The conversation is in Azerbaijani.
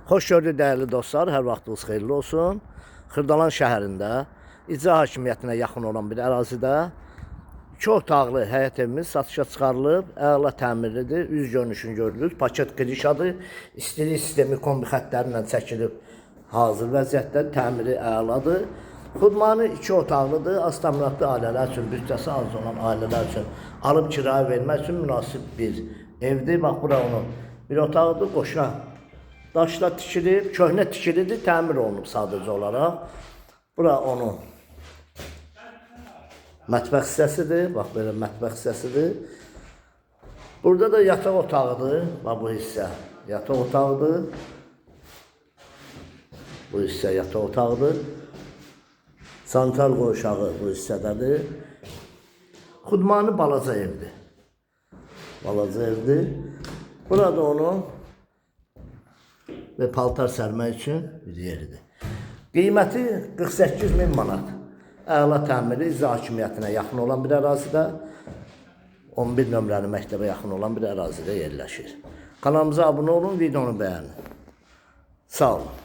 Xoş gördük dəyərli dostlar, hər vaxtınız xeyirli olsun. Xırdalan şəhərində icra hakimiyyətinə yaxın olan bir ərazidə iki otaqlı həyət evimiz satışa çıxarılıb. Əla təmirlidir, üz görünüşünü gördünüz. Paket qrişadır. İstilik sistemi kombi xəttləri ilə çəkilib hazır vəziyyətdə, təmiri əladır. Xudmanı iki otaqlıdır. Az təminatlı ailələr üçün, büdcəsi az olan ailələr üçün alıb kirayə vermək üçün münasib bir evdir. Bax bura onun bir otağıdır, qoşa daşla tikilib, köhnə tikilidir, təmir olunub sadəcə olaraq. Bura onun mətbəx hissəsidir. Bax belə mətbəx hissəsidir. Burada da yataq otağıdır. Bax bu hissə yataq otağıdır. Bu hissə yataq otağıdır. Santral qovşağı bu hissədədir. Xudmanı balaca evdir. Balaca evdir. Burada onun və paltar sərmək üçün bir yeridir. Qiyməti 48 min manat. Əla təmiri icra hakimiyyətinə yaxın olan bir ərazidə, 11 nömrəli məktəbə yaxın olan bir ərazidə yerləşir. Kanalımıza abunə olun, videonu bəyənin. Sağ olun.